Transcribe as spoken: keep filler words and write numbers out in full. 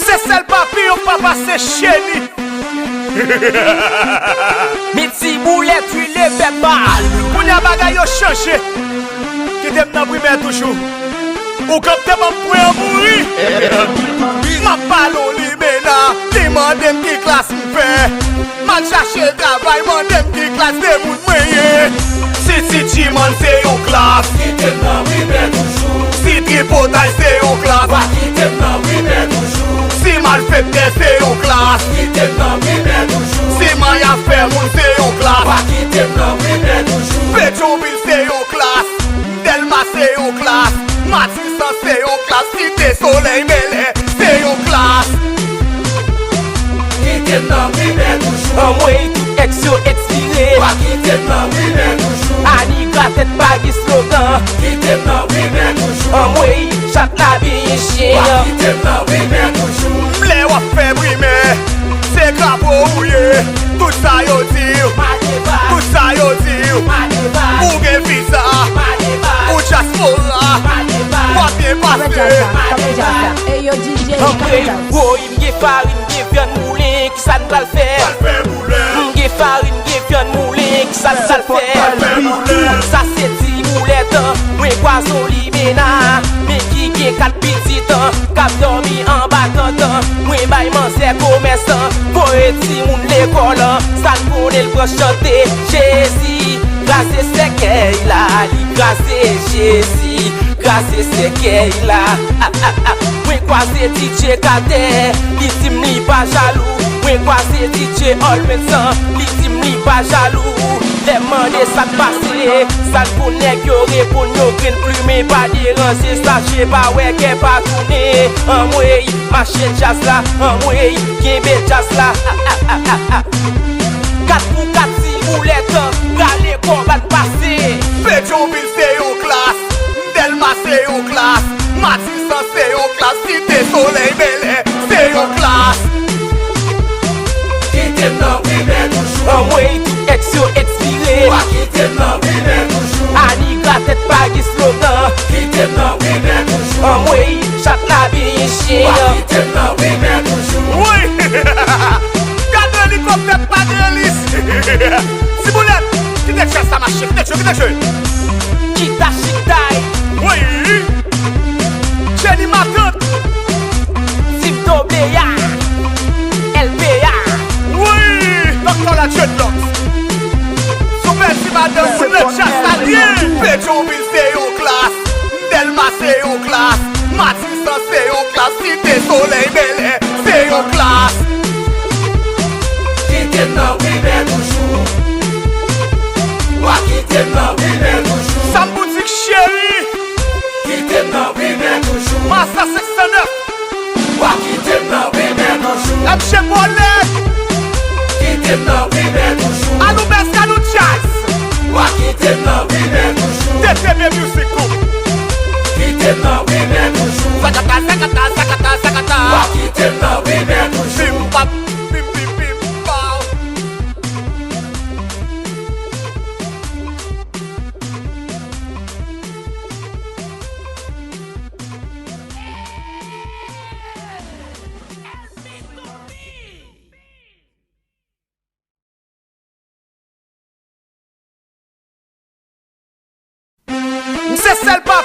Se sèl papi yo pa pase cheni. Miti boulèt wi le pèpa. Kounye a bagay yo chanje. Kite m nan primè toujou. Ou k ap te ban m pwen an mouri. M ap pale w limena. Li mande m ki klas m fè. M al chache travay, mande m ki klas de moun mwen ye. Si Ti Chiman se yon klas, kite m nan primè toujou. Si Tripotay se yon klas, pa kite m nan primè toujou. Si malfektè se yon klas, kite m nan primè toujou. Si manyafè moun se yon klas, pa kite m nan primè toujou. Petyonvil se yon klas, Dèlma se yon klas, Matisan se yon klas, Site Solèy Bèlè se yon klas. Kite m nan primè toujou. Anmwey, tout èks yo ekspire. Pa kite m nan primè toujou. Ani gratèt pa gen slogan. Kite m nan primè toujou. Anmwey, chat la benyen chen an. Pa kite m nan primè toujou. M lè w ap fè primè, se krapo ou ye. Tout sa yo di w, tout sa yo di w. Ou gen viza, ou dyaspora, w ap byen pase. Anmwey, woy, m gen farin, m gen vyann moulen, kisa n pral fè? M gen farin, m gen vyann moulen, kisa n pral fè? Tout sa se ti boulèt, mwen kwaze w limena, men ki gen kat pitit, k ap dòmi anba tant, mwen bay manzè komès, voye timoun lekòl, sa n konnen l pran chante, Jezi kraze sèkèy la, li kraze Jezi. Kraze sèkèy la. Ah, ah, ah. Mwen kwaze D J Katè, li di m li pa jalou. Mwen kwaze D J Olwensan, li di m li pa jalou. Lè m mande sa k pase, sa k pou nèg yo reponn yo grenn plimen pa deranje, sache pa wè kè pa tounen. Anmwey, mache djaz la, anmwey, kenbe djaz la. Ah, ah, ah, ah, ah. Kat pou kat ti boulèt, prale kòb al pase. Petyonvil se yon klas, Dèlma se yon klas, Matisan se yon klas, Site Solèy Bèlè se yon klas. Kite m nan primè toujou. Anmwey, tout èks yo ekspire. Pa kite m nan primè toujou. Ani gratèt pa gen slogan. Kite m nan primè toujou. Anmwey, chat la benyen chen an. Pa kite m nan primè toujou. Woy! Gade elikoptè pa gen elis. Ti boulèt, kite djaz sa mache, kite jwe, kite jwe. Kita chitay. Woy! Jenny Matant. Tim Doble A. L P A. Woy! Doktè la dreadlocks. Sou pèdi madanm, moun nan djaz sa l ye. Petyonvil se yon klas. Dèlma se yon klas. Matisan se yon klas. Site Solèy Bèlè se yon klas. Kite m nan primè toujou. Pa kite m nan primè toujou. Sam Boutik cheri. Kite m nan primè toujou. Masa senk san nèf. Pa kite m nan primè toujou. M J Bolèt. Kite m nan primè toujou. Aloubès, Ganou Djaz. Pa kite m nan primè toujou. T T B Music Group. Kite m nan primè toujou. Sakata, sakata, sakata, sakata. Pa kite m nan primè toujou. Bim, bap, bim, bim, bim, baw. M se sèl pa